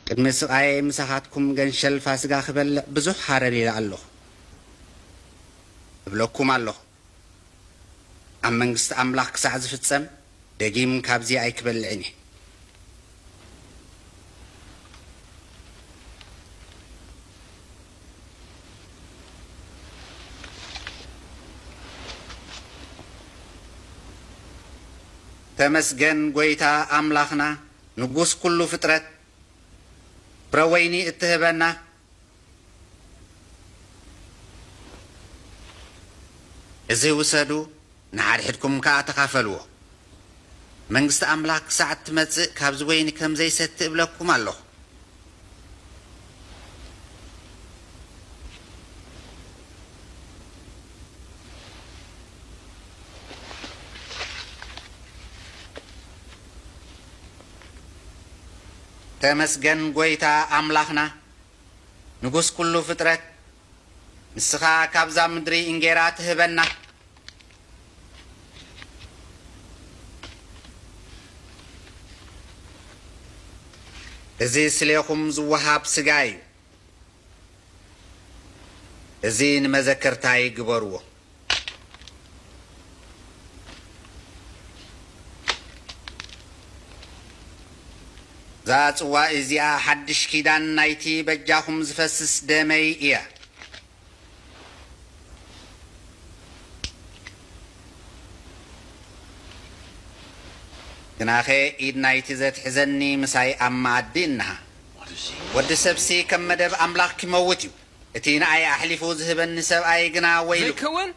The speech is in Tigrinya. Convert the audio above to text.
ቅድሚ ስቓየይ ምሳኻትኩም ገንሸል ፋስጋ ክበልዕ ብዙሕ ሃረር ኢለ ኣለኹ። እብለኩም ኣለኹ፣ ኣብ መንግስቲ ኣምላኽ ክሳዕ ዝፍጸም ደጊም ካብዚ ኣይክበልዕን እየ። ተመስገን ጐይታ ኣምላኽና፣ ንጉስ ኩሉ ፍጥረት፣ ፍረ ወይኒ እትህበና፣ እዚ ውሰዱ፣ ንሓድሕድኩም ከኣ ተኻፈልዎ። መንግስቲ ኣምላኽ ክሳዕ እትመጽእ ካብዚ ወይኒ ከም ዘይሰቲ እብለኩም ኣለኹ። ተመስገን ጐይታ ኣምላኽና፣ ንጉስ ኩሉ ፍጥረት፣ ንስኻ ካብዛ ምድሪ እንጌራ ትህበና። እዚ ስሌኹም ዝወሃብ ስጋ እዩ። እዚ ንመዘከርታይ ግበርዎ። እዛ ጽዋ እዚኣ ሓድሽ ኪዳን ናይቲ በጃኹም ዝፈስስ ደመይ እያ። ግናኸ ኢድ ናይቲ ዘትሕዘኒ ምሳይ ኣብ መኣዲ እንሃ። ወዲ ሰብሲ ከም መደብ ኣምላኽ ኪመውት እዩ። እቲ ንኣይ ኣሕሊፉ ዝህበኒ ሰብኣይ ግና ወይሉ። ዘይከውን?